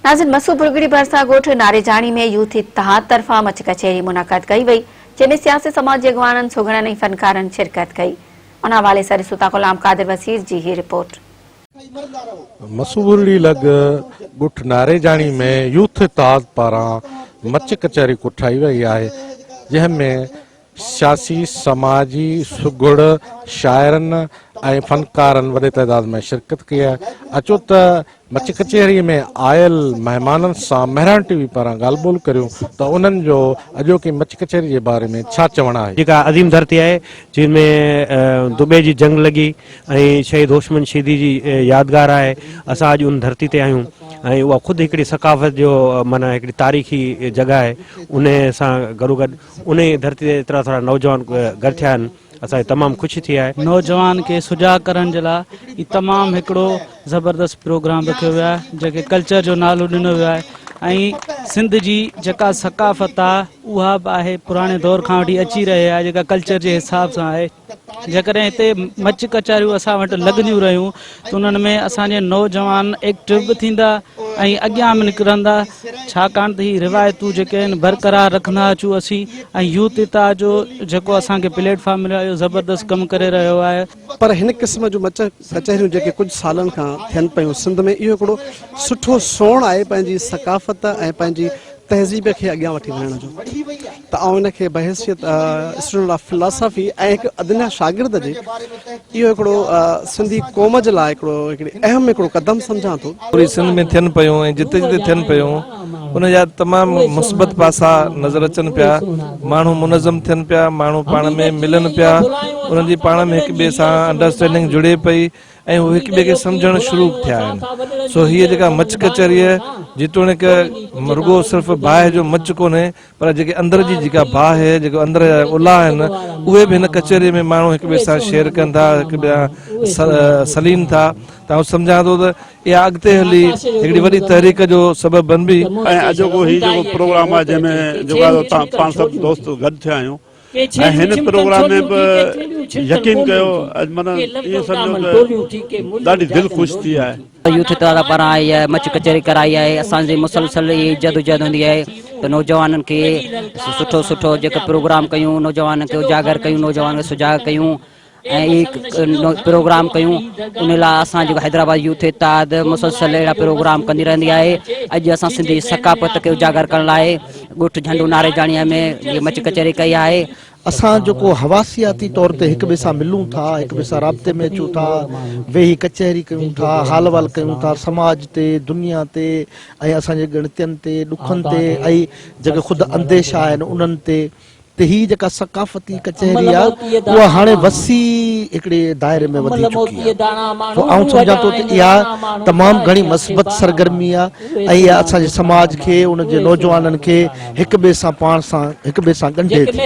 ناظرين مسو ڀرڳڙي ڀرسان ڳوٺ ناريجاڻي ۾ يوٿ اتحاد طرفان مچ ڪچهري منعقد ڪئي وئي جنهن ۾ سياسي سماجي اڳواڻن سگهڙن ۽ فنڪارن شرڪت ڪئي ان حوالي سان ڏسون ٿا غلام قادر وسير جي هي رپورٽ. مسو ڀرڳڙي لڳ ڳوٺ ناريجاڻي ۾ يوٿ اتحاد پاران مچ ڪچهري ڪوٺائي وئي آهي جنهن ۾ سياسي، سماجي، سگهڙ، شاعرن ۽ فنڪارن وڏي تعداد ۾ شرڪت ڪئي آهي. اچو ته مچ ڪچهري ۾ آيل مهمانن سان مهراڻ ٽي وي پاران ڳالهه ٻولهه ڪريون ته انهن جو اڄوڪي مچ ڪچهري جي باري ۾ ڇا چوڻ آهي. جيڪا عظيم ڌرتي آهي جنهن ۾ دٻي جي جنگ لڳي ۽ شهيد هوشمند شيدي جي يادگار آهي اسان اڄ ان ڌرتي تي آهيون ۽ اها خود هڪڙي ثقافت جو معنيٰ هڪڙي تاريخي جڳهه آهي ان سان گڏوگڏ انهيء ڌرتي تي ايترا سارا نوجوان گڏ ٿيا آهن، اسان کي تمام خوشي ٿي آهي. نوجوان کي سجاڳ ڪرڻ جي لاء هي تمام هڪڙو زبردست پروگرام رکيو ويو آهي جنهن کي ڪلچر جو نالو ڏنو ويو آهي ۽ سنڌ جي جيڪا ثقافت آهي اها به آهي پراڻي دور کان وٺي اچي رهي آهي جيڪا ڪلچر جي حساب سان آهي. جيڪڏهن هتي مچ ڪچهريون اسان وٽ لڳنديون رهيون ته انهن ۾ اسان جي نوجوان ايڪٽو به ٿيندا ۽ اڳيان به نڪرندا ڇاڪاڻ ته هي روايتون جيڪي آهن برقرار رکندا اچون اسين ۽ يوٿ اتحاد جو جيڪو اسان کي پليٽ فارم مليو آهي اهو زبردست ڪم ڪري رهيو آهي. پر هن قسم جون مچ ڪچهريون جيڪي ڪجهه سالن کان ٿين پيون سنڌ ۾ اهو هڪڙو سٺو سوڻ آهي پنهنجي ثقافت ۽ پنهنجي تهذيب کي اڳيان وٺي وڃڻ جو ته آئون ان کي بحيثيت اسٽوڊنٽ آف فلاسافي ۽ هڪ ادنيٰ شاگرد جي اهو هڪڙو سنڌي قوم جي لاء هڪڙو هڪڙي اهم هڪڙو قدم سمجهان ٿو. پوري سنڌ ۾ ٿين پيون ۽ جتي جتي ٿين پيون ان جا تمام مثبت پاسا نظر اچن پيا ماڻهو منظم ٿين پيا ماڻهو پاڻ ۾ ملن پيا انهن جي پاڻ ۾ هڪ ٻئي سان انڊرسٽينڊنگ جڙي پئي ۽ هو هڪ ٻئي کي سمجهڻ شروع ٿيا آهن. سو هيء جيڪا مچ ڪچهريء جيتوڻيڪ رڳو صرف باهه جو مچ ڪونهي پر جيڪي اندر جي جيڪا باهه جيڪو اندر جا الا آهن اهي به هن ڪچهريء ۾ ماڻهو هڪ ٻئي سان شيئر ڪن ٿا هڪ ٻئي سان سلين ٿا ته آئون سمجهان ٿو ته اها اڳتي هلي هڪڙي وڏي تحريڪ جو سبب بنبي. ۽ اڄوڪو هي جيڪو پروگرام آهي جنهن ۾ جيڪو آهي پاڻ سڀ دوست گڏ ٿيا آهيون ۽ هن پروگرام ۾ به يقين ڪيو اڄ معنيٰ ائين سمجهو ته ڏاڍي دل خوش ٿي آهي. يوٿ اتحاد پاران اها مچ ڪچهري ڪرائي آهي اسان جي مسلسل اهي جدوجهد هوندي آهي ته نوجوانن کي سٺو سٺو جيڪو پروگرام ڪيون نوجوانن کي اجاگر ڪيون نوجوانن کي سجاڳ ڪيون ۽ اهي پروگرام ڪيون ان لاء اسان جيڪو حيدرآباد يوٿ اتحاد مسلسل اهڙا پروگرام ڪندي رهندي آهي اڄ اسان سنڌي ثقافت کي اجاگر ڪرڻ لاء ڳوٺ جهنڊو ناريجاڻيء ۾ هي مچ ڪچهري ڪئي آهي. اسان جيڪو حواسياتي طور تي هڪ ٻئي سان ملون ٿا، هڪ ٻئي سان رابطي ۾ اچون ٿا، ويهي ڪچهري ڪيون ٿا، حال احوال ڪيون ٿا، سماج تي، دنيا تي ۽ اسان جي ڳڻتين تي، ڏکن تي ۽ جيڪي خود انديشا آهن انهن تي ته هي جيڪا ثقافتي ڪچهري آ اها هاڻي وسيع هڪڙي دائري ۾ وڌي چڪي آ سو آئون سمجهان ٿو ته اها تمام گهڻي مثبت سرگرمي آ ۽ اها اسان جي سماج کي ان جي نوجوانن کي هڪ ٻئي سان پاڻ سان هڪ ٻئي سان ڳنڍي ٿي.